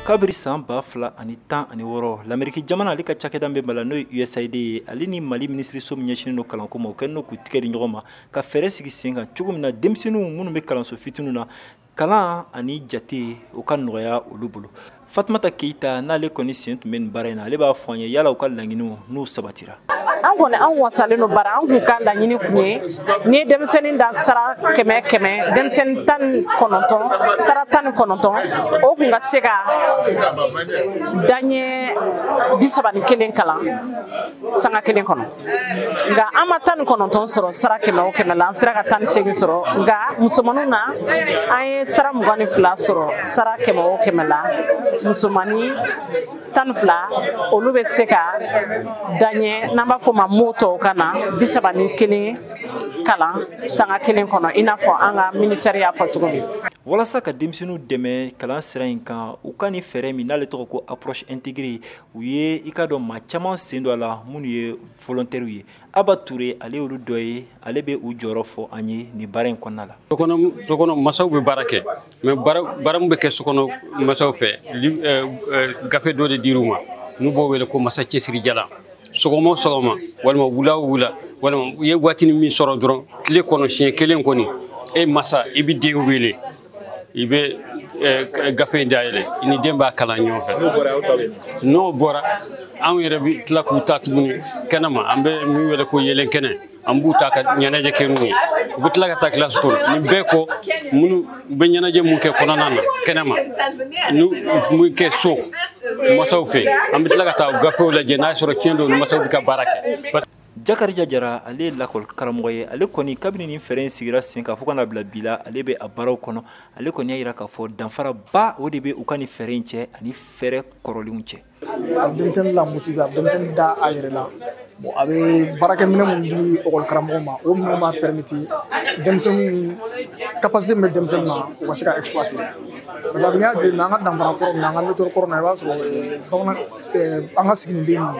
Kabiri san 2016, Lameriki jamana ale ka cakɛda bɛ Mali la, n'o ye USAID ye, ale ni Mali minisiriso min ɲɛsinnen don kalanko ma, o kɛlen don k'u tigɛ di ɲɔgɔn ma ka fɛɛrɛ sigi sen kan cogo min na denmisɛnninw minnu bɛ kalanso fitininw na, kalan ani jate o ka nɔgɔya olu bolo. Fatumata Keyita, n'ale kɔni sen tun bɛ nin baara in na, ale b'a fɔ an ye yala u ka laɲiniw n'u sabatira. An kɔni, an wasalen don bara. An kun ka laɲini kun ye n'i ye denmisɛnnin da sara 100 100, denmisɛnnin 19, sara 19, o kun ka se ka daɲɛ 31 kalan sanga kelen kɔnɔ. Nka an ma 19 sɔrɔ sara 100 o 100 la, an sera ka 18 sɔrɔ. Nka musomaninw na, an ye sara 22 sɔrɔ sara 100 o 100 la. Musomanin 12, olu bɛ se ka daɲɛ, n'an b'a fɔ o ma mot tɔw ka na, 31 kalan sanga kelen kɔnɔ, i n'a fɔ an ka ministère y'a fɔ cogo min. Walasa ka denmisɛnninw dɛmɛ kalan sira in kan, u ka nin fɛɛrɛ min n'ale tɔgɔ ko approche intégrée, u ye i ka dɔn maa caman sen don a la minnu ye volontaires ye. Aba Ture, ale y'olu dɔ ye, ale bɛ u jɔyɔrɔ fɔ an ye nin baara in kɔnɔna la. So kɔnɔ, masaw bɛ baara kɛ, mais baara min bɛ kɛ so kɔnɔ masaw fɛ, gafe dɔ de dir'u ma n'u b'o wele ko masa cɛsiri jalan. Sɔgɔma o sɔgɔma, walima wula o wula, walima u ye waatinin min sɔrɔ dɔrɔn tile kɔnɔ, siɲɛ kelen kɔni, e masa, i bɛ den wele, i bɛ gafe in dayɛlɛ, i ni den b'a kalan ɲɔgɔn fɛ. N'o bɔra, anw yɛrɛ bɛ tila k'u ta tuguni kɛnɛma, an bɛ min wele ko yɛlɛn kɛnɛ, an b'u ta ka ɲɛnajɛ kɛ n'u ye. U bɛ tila ka taa kilasi kɔnɔ. Nin bɛɛ kɔ, minnu u bɛ ɲɛnajɛ mun kɛ kɔnɔna na kɛnɛma, n'u mun kɛ so masaw fɛ, an bɛ tila ka taa gafew lajɛ n'a sɔrɔ tiɲɛ don masaw bɛ ka baara kɛ. Jakarija Jara, ale ye lakɔli karamɔgɔ ye. Ale kɔni, kabini nin fɛɛrɛ in sigira sen kan fo ka na bila bi la, ale bɛ a baaraw kɔnɔ. Ale kɔni y'a jira k'a fɔ danfaraba o de bɛ u ka nin fɛɛrɛ in cɛ ani fɛɛrɛ kɔrɔlenw cɛ. A bɛ denmisɛnnin la motiver, a bɛ denmisɛnnin da a yɛrɛ la. Bon, a bɛ baarakɛminɛ mun di ekɔli karamɔgɔ ma, o minɛnw b'a permettre denmisɛnninw, capacité min bɛ denmisɛnnin na, u ka se ka exploiter. Par exemple, n'i y'a jateminɛ an ka danfara kɔrɔ min na, an ka méthode kɔrɔ na, i b'a sɔrɔ bamanan, an ka siginiden ninnu,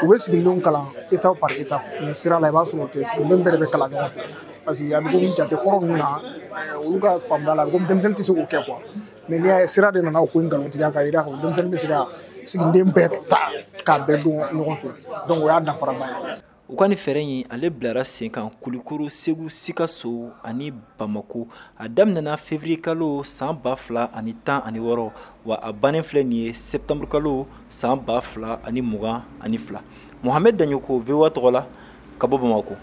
u bɛ siginidenw kalan étape par étape, mais sira la, i b'a sɔrɔ o tɛ siginiden bɛɛ de bɛ kalan ɲɔgɔn fɛ, parce que a bɛ komi jate kɔrɔ ninnu na, olu ka faamuya la, a bɛ komi denmisɛnnin tɛ se k'o kɛ quoi. Mais n'i y'a ye, sira de nana o ko in nkalontigiya ka yira k'a fɔ denmisɛnnin bɛ se ka siginiden bɛɛ ta k'a bɛɛ dɔn ɲɔgɔn fɛ. Donc o y'a danfaraba ye. U ka nin fɛɛrɛ in, ale bilara sen kan Kulikoro, Segu, Sikaso ani Bamako. A daminɛna février kalo san 2016, wa a bannen filɛ nin ye septembre kalo san 2022. Mohamed Dagnoko, VOA tɔgɔ la, ka bɔ Bamako.